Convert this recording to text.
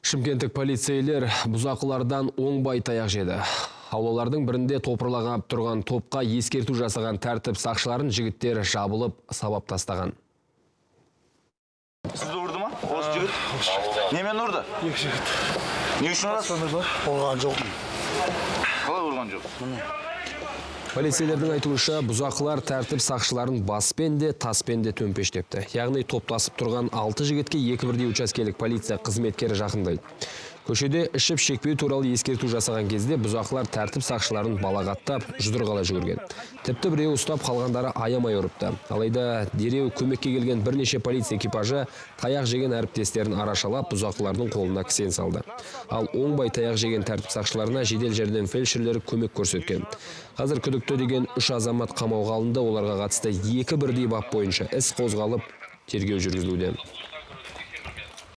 Шымкенттік полицейлер бұзақылардан оңбай таяқ жеді. Аулалардың бірінде топырлаған тұрған топқа ескерту жасаған тәртіп сақшыларын жігіттер жабылып сабап тастаған. Сізді ұрды ма? Осы жігіт? Немен ұрды? Екі жігіт. Не үшін ұрасыз? Ұрған жоқпын. Қалай ұрған жоқ? Полицейлердің айтуынша, бұзақылар тәртіп сақшыларын баспен де, таспен де төмпештепті. Яғни топтасып тұрған 6 жігітке екі бірдей учаскелік полиция қызметкері жақындайды. Көшеде ішіп шекпеу туралы ескерту жасаған кезде бұзақылар тәртіп сақшыларын балағаттап, жұдырығала жүгірген. Тіпті біреу ұстап қалғандары аямай ұрыпты. Алайда дереу көмекке келген бірнеше полиция экипажы таяқ жеген әріптестерін арашалап, бұзақылардың қолына кісен салды. Ал оңбай таяқ жеген тәртіп сақшыларына жедел жәрдем фельдшерлері көмек көрсеткен. Қазір күдікті деген 3 азамат қамауға алынды, оларға қатысты екі бірдей бап бойынша іс қозғалып, тергеу жүргізілуде.